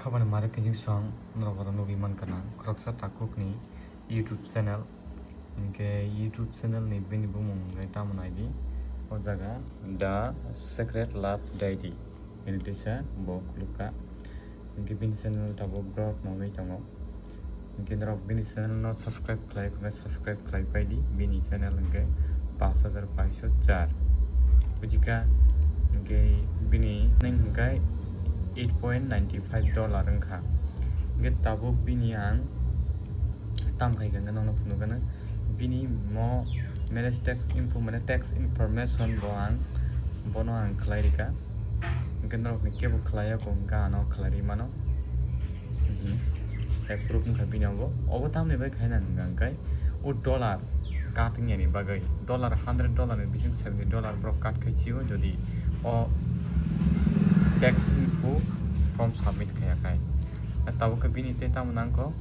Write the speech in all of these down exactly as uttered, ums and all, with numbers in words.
Aboni mare kijing song norok oro nugwi mankha na khoroksa takhukni YouTube channel. Hinkhe YouTube channel ni bini bumung hinkhe tamo naidi, o jaga The Secret Love Diary hini teisa bo khulukha. Hinkhe bini channel tabuk growth nongwi tongo. Hinkhe norok bini channel no subscribe khlai, khlai subscribe khlai paidi, bini channel hinkhe pash hajar paisho char. Bujikha, hinkhe bini neng hinkhe eight point nine five dollar wngkha. Hinkhe tabuk bini ang tam khaikha hinkhe nokno phunukgwno. Bini mo manage tax info, mane tax information bo ang, bono ang khlai rikha. Hinkhe norokni kebo khlai ya kho hinkhe ano khlai ri mano. Mhm. Approve wngkha bini obo. Obo tamni bai khaina hwnka hinkhe o dollar cut wngya ni bagwi, dollar hundred dollar ni bising seventy dollar borok cut khai sio jodi o tax info form submit khaya khai. Tabuk khe bini tei tamo nangkho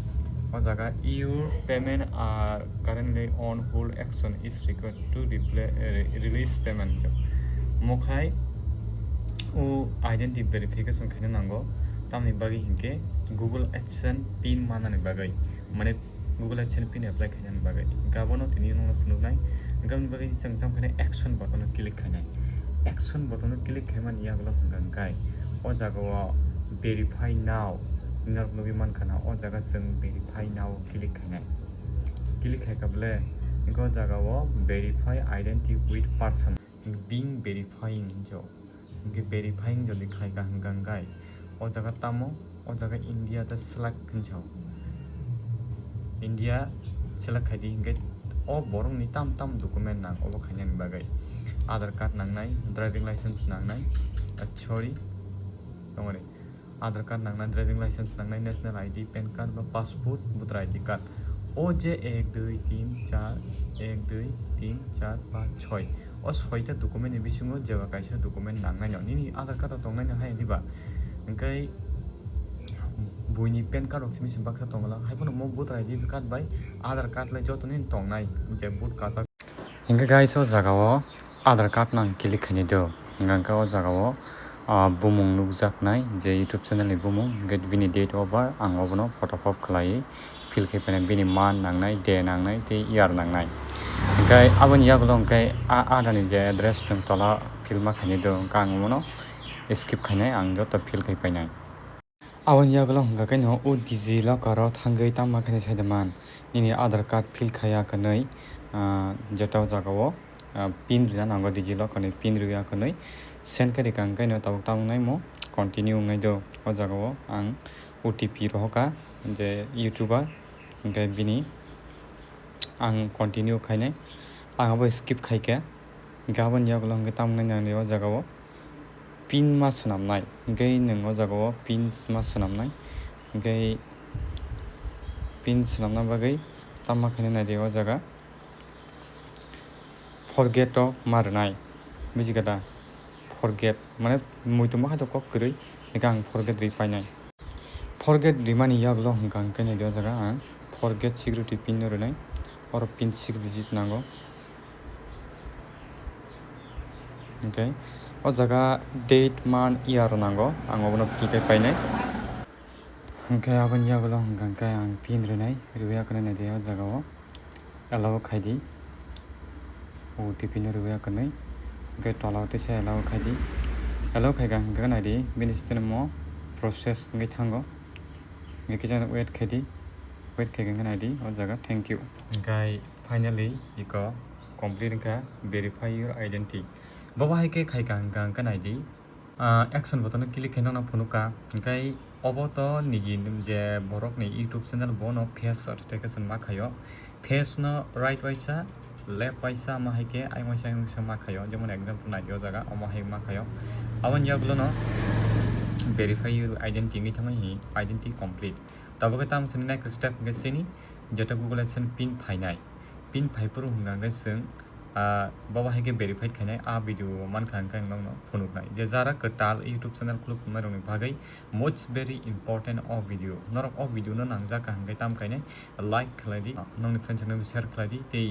o jaga, "Your payment are currently on hold, action is required to repla-, eh, release payment." Mokhai o identity verification khaina nango, tamni bagwi hinkhe Google AdSense pin manani bagwi, mane Google AdSense pin apply khainani bagwi. Hinkhe abono tini nokno phunuknai. Hinkhe aboni bagwi chwng tamo khe action button o click khainai. Action button o click khaimani yagulo hwnka hinkhe o jaga o verify now norok nugwi mankha na, o jaga chwng verify now click khainai. Click khaikha bwle, hinkhe o jaga o verify identity with person, being verifying hinjo. Hinkhe verifying jodi khaikha hwnka hinkhe o jaga tamo, o jaga India ta select hinjo. India select khaidi hinkhe o borokni tam tam document nang obo khainani bagwi. Aadhaar card nangnai, driving license nangnai, ah, sorry, tongmani. Aadhaar card nangnai, driving license nangnai, national I D, pan card ba passport, voter I D card. O je ek, dui, tin, char, ek, dui, tin, char, panch, choi. O soita document ni bisingo jeba kaisa document nangnai no. Nini Aadhaar card o tongnai no hai diba? Hinkhe buini pan card rok simi simi baksa tongla. Hai phano mo voter I D card bai Aadhaar card lai joto ni tongnai. Je vote card. Hinkhe guys, o jaga o Aadhaar card nang click khainai do. Hinkhe o jaga o, ah, bumung nukjaknai je YouTube channel ni bumung, hinkhe bini date of birth ang obono photo pop khlaiwi fill khai painai, bini month nangnai, day nangnai tei year nangnai. Hinkhe aboni yagulo hinkhe a, adani je address nwng tola fill ma khainai do, hinkhe ang omono skip khainai, ang joto fill khai painai. Aboni yagulo hwnka khe no o Digi Locker o thangwi tamo khe no sai da man. Nini Aadhaar card fill khaiya kwnwi, ah, jeta o jaga o, ah, pin rwna nango, Digi Locker ni pin rwya kwnwi send khe rikha, hwnkhai no tabuk tamo wngnai mo continue wngnai do. O jaga o ang O T P rohorkha je YouTuber, hwnkhe bini ang continue khainai, ang abo skip khaikhe. Hwnkhe aboni yagulo hwnkhe tamo wngnai nang o jaga o pin ma swnamnai, hwnkhe nwng o jaga o pin ma swnamnai, hwnkhe pin swnamna bagwi tamo khe nai di o jaga forget o ma rwnai, buji kha da? Forget mane muitu ma kha kok kwrwi, hwnkhe ang forget rwi painai. Forget rimani yagulo hwnkha hwnkhe nai di o jaga ang forget security pin no rwnai, oro pin six digit nango. Hwnkhe o jaga date, month, year rw nango, ang obono fill khe painai. Hwnkhe aboni yagulo hwnkha hwnkhe ang pin rwnai, rwya kwnwi nai di o jaga o allow khai di, O T P no rwya kwnwi, hwnkhe tola o teisa allow khai di, allow khaikha hwnkhe nai di bini system o process wngwi thango, hwnkhe kisa wait khai di, wait khaikha hwnkhe nai di o jaga thank you. Hwnkhe finally iko complete wngkha verify your identity. Bobo hai khe khaikha hwnkha hwnkhe nai di, ah, action button o click khai nono phunukha, hwnkhe obo to nini je borokni YouTube channel bono face authentication ma khaio, face no right waisa left waisa ma hai khe ayang waisa ayang waisa ma khaio, jemon example nai di o jaga omo hai ma khaio, aboni yagulo no verify your identity wngwi thangmani hi identity complete. Tabuk khe tamo chini next step hwnkhe chini jeto Google AdSense pin phainai. Pin phai phuru hwnkha hwnkhe chwng, ah, bobo hai khe verified khainai, ah video o mankha hwnkhe ang nokno phunuknai. Je jara kwtal YouTube channel khuluk tongnai rokni bagwi most very important o video. Norok o video no nangjak kha hwnkhe tam kainai like khlai di, nokni friends rokno share khlai di, tei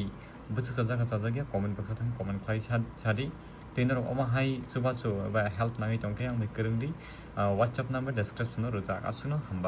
bwswk chajak kha chajak ya comment box o thang comment khlai sa, sa di. Tei norok omo hai chubachu ba help nangwi tongkhe ang bai kwrwngdi, ah, WhatsApp number description o rwjak. Aswkno hambai.